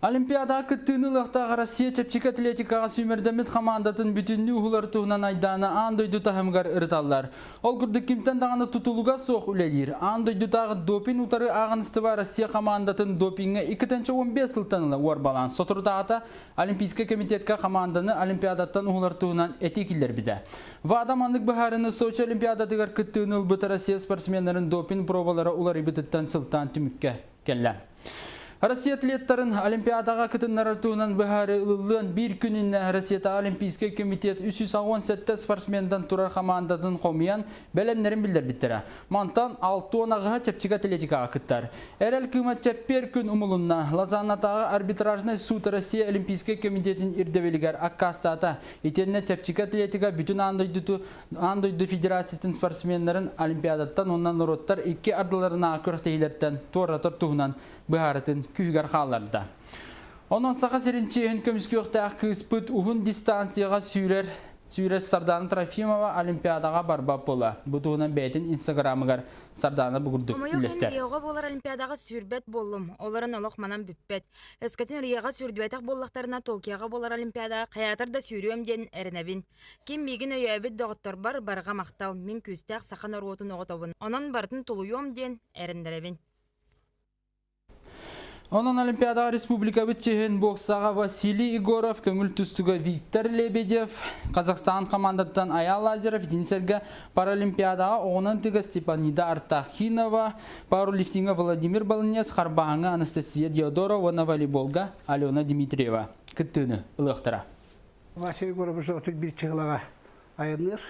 Олимпиадаҕа кыттыыны ылыахтаах Россия чэпчэки атлетикаҕа сүүмэрдэммит хамаандатын бүтүннүү уһулар туһунан айдааны аан дойду таһымыгар ырыталлар. Ол курдук кимтэн даҕаны тутулуга суох үлэлиир. Аан дойдутааҕы допинг утары ааҕыныстыба Россия хамаандатын допиҥҥа 2015 сылтан ыла уорбалаан соторутааҕыта Олимпийскай комитетка хамаанданы Олимпиадаттан уһулар туһунан этии киллэрбитэ. ВАДА маннык быһаарыыны Сочи Олимпиадатыгар кыттыыны ылбыт Россия спортсменнарын допинг пробалара уларыйбытыттан сылтаан түмүккэ кэллэ. Россия атлеттарын Олимпиадаҕа кытыннарар туһунан быһаарыы ылыллыан биир күн иннэ Россията Олимпийскай комитет 317 спортсментан турар хамаандатын хомуйан бэлэмнэрин биллэрбиттэрэ. Мантан 68-һа чэпчэки атлетикаҕа кыттар. Эрэл кыыма чэппиэр күн умулунна. Лозаннатааҕы арбитражнай суут Россия Олимпийскай комитетин ирдэбилигэр аккаастаата. Итиэннэ чэпчэки атлетика бүтүн аан дойду федерациятын спортсменнарын Олимпиадаттан уонна норуоттар икки ардыларынааҕы күрэхтэһиилэртэн туоратар туһунан быһаарытын күүһүгэр хаалларда. Онон Саха сирин чиэһин көмүскүөхтээх кыыспыт уһун дистанцияҕа сүүрэр сүүрэр Сардана Трофимова Олимпиадаҕа барбат буола. Бу туһунан бэйэтин инстаграмыгар Сардана бугурдук Хомойуох иһин үллэстэр. Риоҕа буолар Олимпиадаҕа сүүрбэт буоллум. Олорон олох манан бүппэт. Өскөтүн Риоҕа сүүрдүбэтэх буоллахтарына Токиоҕа буолар Олимпиадаҕа хайаатар да сүүрүөм диэн эрэнэбин. Ким миигин өйөөбүт доҕотторбор барҕа махтал, мин күүстээх саха норуотун оҕотобун, онон барытын тулуйуом диэн эрэннэрэбин. Онон Олимпиадаҕа республикабыт чиһин боксаҕа Василий Егоров, көҥүл тустууга Виктор Лебедев, Казахстан командаттан Аял Лазарев, итини сэргэ Паралимпиадаҕа оҕунан тыга Степанида Артахинова, пауэрлифтиҥҥа Владимир Балынец, харбааһыҥҥа Анастасия Диодорова уонна волейболга Алена Дмитриева кыттыыны ылыахтара. Вася Егоров уже 31 чыгылаҕа айанныыр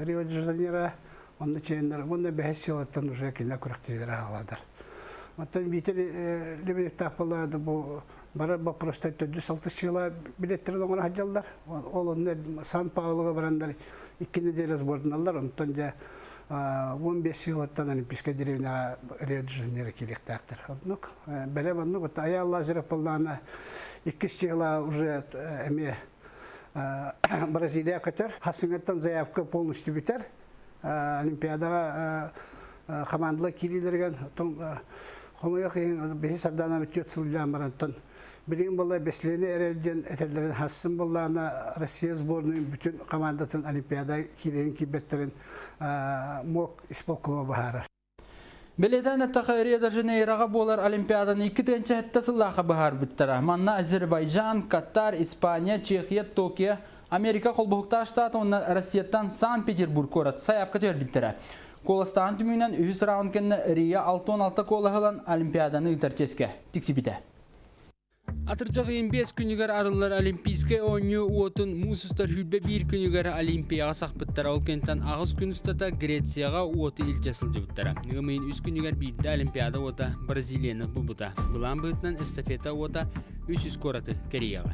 Рио-де-Жанейро онно членнэр уонна бэһис сылыттан уже кинилэр күрэхтэһиилэрэ аҕаладар. Оттон Витя Лебедевтаах буолла бу барар боппуруостар төрдүс алтыс чыгыла билеттэрин оҥоро сылдьаллар. Ол онно Сан-Паулуга бараннар икки неделя сборданаллар. Онтон дьэ 15 сылыттан Олимпийскай деревняҕа Рио-де-Жанейро киириэхтээхтэр. Оннук бэлэм оннук. Аял Лазарев буоллаҕына иккис чыгыла уже эмиэ Бразилия көтөр. Хасыҥыттан заявка полностью бүтэр. Олимпиадаҕа командалар киириилэригэр хомойуох иһин биһи Сардаана түөрт сылдьан барантан билигин буолла бэслиэни эрэл диэн этэллэрин хассын буоллаҕына Россия сборнайын бүтүн командатын Олимпиада киирэрин киирбэттэрин МОК исполкома быһаарар. Бэлиэтээн эттэххэ, Рио-де-Жанейроҕа буолар Олимпиаданы 2007 сыллаахха быһаарбыттара. Манна Азербайджан, Катар, Испания, Чехия, Токио, Америка холбоһуктаах штата уонна Россияттан Санкт-Петербург куорат сайаапка түһэрбиттэрэ. Куоластааһын түмүгүнэн үһүс раунд кэннэ Рио 66 куолаһы ылан Олимпиаданы ыытар чиэскэ тиксибитэ. Атырдьах ыйын 5 күнүгэр арыллар Олимпийскай оонньуу уотун муус устар 21 күнүгэр Олимпияҕа сахпыттара. Ол кэнниттэн аҕыс күн устата Грецияҕа уоту илдьэ сылдьыбыттара. Ыам ыйын үс күнүгэр биирдэ Олимпиада уота Бразилияны булбута. Былаан быһыытынан эстафета уота 300 куораты кэрийэҕэ.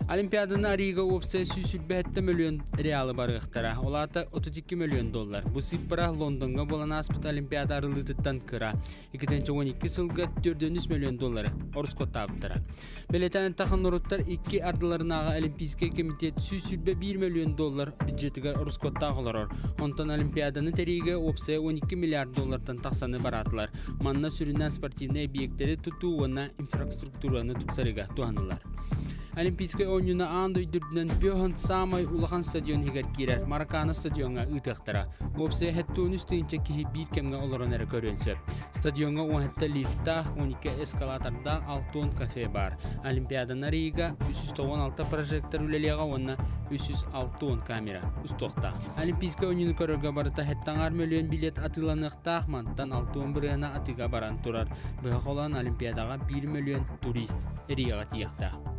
Олимпиаданы арыйыыга уопсай 127 мөлүйүөн реалы барыахтара, ол аата 32 мөлүйүөн доллар. Бу сыыппара Лондоҥҥа буолан ааспыт Олимпиада арыллыытыттан кыра. 2012 сылга 403 мөлүйүөн доллары ороскуоттаабыттара. Бэлиэтээн эттэххэ, норуоттар икки ардыларынааҕы Олимпийскай комитет 121 мөлүйүөн доллар бюджетыгар ороскуоттаах олорор. Онтон Олимпиаданы тэрийиигэ уопсайа 12 миллиард доллартан тахсаны бараатылар. Манна сүрүннээн спортивнай объектэри тутуу уонна инфраструктураны тупсарыыга туһаныллар. Олимпийскай оонньууну аан дойду үрдүнэн Бөһөн саамай улахан стадион иһигэр киирэр Маракана стадиоҥҥа ыытыахтара. Уопсайа 73 тыһыынча киһи биир кэмҥэ олорон эрэ көрүөн сөп. Стадиоҥҥа 17 лифтаах, 12 эскалатордаах, 60 кафе баар. Олимпиаданы арыйыыга 396 прожектор үлэлиэҕэ уонна 360 камера устуохтаах. Олимпийскай оонньууну көрөргө барыта 7,5 мөлүйүөн билет атыыланыахтаах, мантан 60 бырыһыана атыыга баран турар. Быһа холоон Олимпиадаҕа 1 мөлүйүөн турист Риоҕа тиийиэхтээх.